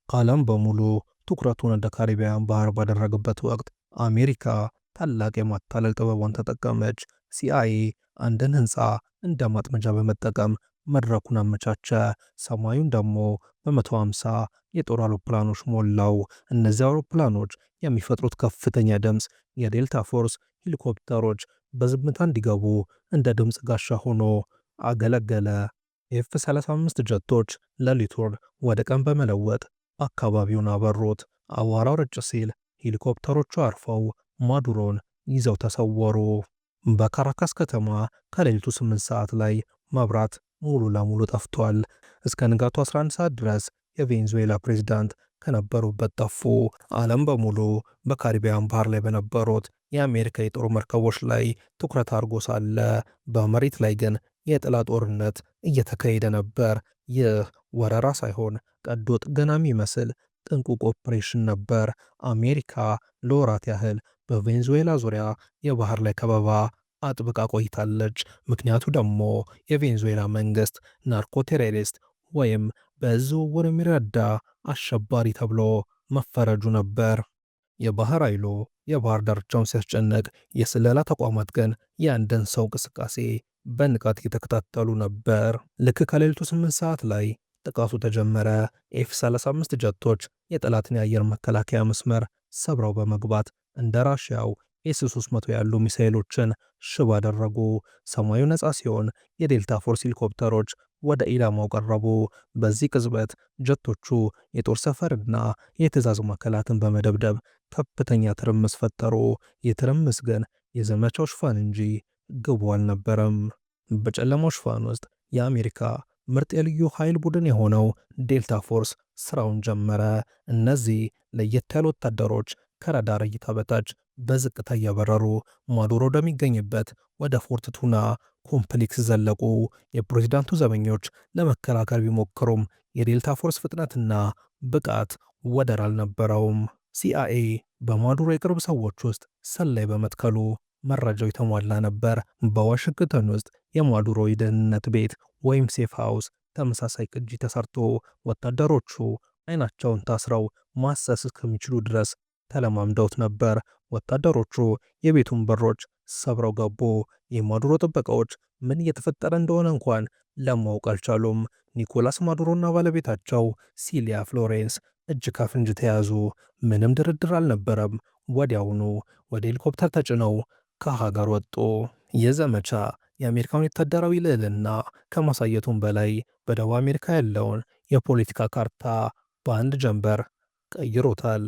ዓለም በሙሉ ትኩረቱን ወደ ካሪቢያን ባህር ባደረገበት ወቅት አሜሪካ ታላቅ የማታለል ጥበቧን ተጠቀመች። ሲአይኤ አንድን ሕንፃ እንደ ማጥመጃ በመጠቀም መድረኩን አመቻቸ። ሰማዩን ደግሞ በ150 የጦር አውሮፕላኖች ሞላው። እነዚህ አውሮፕላኖች የሚፈጥሩት ከፍተኛ ድምፅ የዴልታ ፎርስ ሄሊኮፕተሮች በዝምታ እንዲገቡ እንደ ድምፅ ጋሻ ሆኖ አገለገለ። ኤፍ 35 ጀቶች ሌሊቱን ወደ ቀን በመለወጥ አካባቢውን አበሩት። አቧራው ረጭ ሲል ሄሊኮፕተሮቹ አርፈው ማዱሮን ይዘው ተሰወሩ። በካራካስ ከተማ ከሌሊቱ 8 ሰዓት ላይ መብራት ሙሉ ለሙሉ ጠፍቷል። እስከ ንጋቱ 11 ሰዓት ድረስ የቬንዙዌላ ፕሬዝዳንት ከነበሩበት ጠፉ። ዓለም በሙሉ በካሪቢያን ባህር ላይ በነበሩት የአሜሪካ የጦር መርከቦች ላይ ትኩረት አድርጎ ሳለ በመሬት ላይ ግን የጥላ ጦርነት እየተካሄደ ነበር። ይህ ወረራ ሳይሆን ቀዶ ጥገና የሚመስል ጥንቁቅ ኦፕሬሽን ነበር። አሜሪካ ለወራት ያህል በቬንዙዌላ ዙሪያ የባህር ላይ ከበባ አጥብቃ ቆይታለች። ምክንያቱ ደግሞ የቬንዙዌላ መንግስት narco terrorist ወይም በዝውውር የሚረዳ አሸባሪ ተብሎ መፈረጁ ነበር። የባህር ኃይሉ የባህር ዳርቻውን ሲያስጨንቅ፣ የስለላ ተቋማት ግን የአንድን ሰው እንቅስቃሴ በንቃት እየተከታተሉ ነበር። ልክ ከሌሊቱ 8 ሰዓት ላይ ጥቃቱ ተጀመረ። ኤፍ 35 ጀቶች የጠላትን የአየር መከላከያ መስመር ሰብረው በመግባት እንደ ራሽያው ኤስ 300 ያሉ ሚሳኤሎችን ሽባ አደረጉ። ሰማዩ ነፃ ሲሆን የዴልታ ፎርስ ሄሊኮፕተሮች ወደ ኢላማው ቀረቡ። በዚህ ቅጽበት ጀቶቹ የጦር ሰፈርና የትዕዛዝ ማዕከላትን በመደብደብ ከፍተኛ ትርምስ ፈጠሩ። ይህ ትርምስ ግን የዘመቻው ሽፋን እንጂ ግቡ አልነበረም። በጨለማው ሽፋን ውስጥ የአሜሪካ ምርጥ የልዩ ኃይል ቡድን የሆነው ዴልታ ፎርስ ስራውን ጀመረ። እነዚህ ለየት ያሉ ወታደሮች ከራዳር እይታ በታች በዝቅታ እየበረሩ ማዱሮ ወደሚገኝበት ወደ ፎርት ቱና ኮምፕሌክስ ዘለቁ። የፕሬዚዳንቱ ዘበኞች ለመከላከል ቢሞክሩም የዴልታ ፎርስ ፍጥነትና ብቃት ወደር አልነበረውም። ሲአይኤ በማዱሮ የቅርብ ሰዎች ውስጥ ሰላይ በመትከሉ መረጃው የተሟላ ነበር። በዋሽንግተን ውስጥ የማዱሮ የደህንነት ቤት ወይም safe house ተመሳሳይ ቅጂ ተሰርቶ ወታደሮቹ አይናቸውን ታስረው ማሰስ እስከሚችሉ ድረስ ተለማምደውት ነበር። ወታደሮቹ የቤቱን በሮች ሰብረው ገቡ። የማዱሮ ጥበቃዎች ምን እየተፈጠረ እንደሆነ እንኳን ለማወቅ አልቻሉም። ኒኮላስ ማዱሮና ባለቤታቸው ሲሊያ ፍሎሬንስ እጅ ከፍንጅ ተያዙ። ምንም ድርድር አልነበረም። ወዲያውኑ ወደ ሄሊኮፕተር ተጭነው ከሀገር ወጡ። ይህ ዘመቻ የአሜሪካን ወታደራዊ ልዕልና ከማሳየቱም በላይ በደቡብ አሜሪካ ያለውን የፖለቲካ ካርታ በአንድ ጀንበር ቀይሮታል።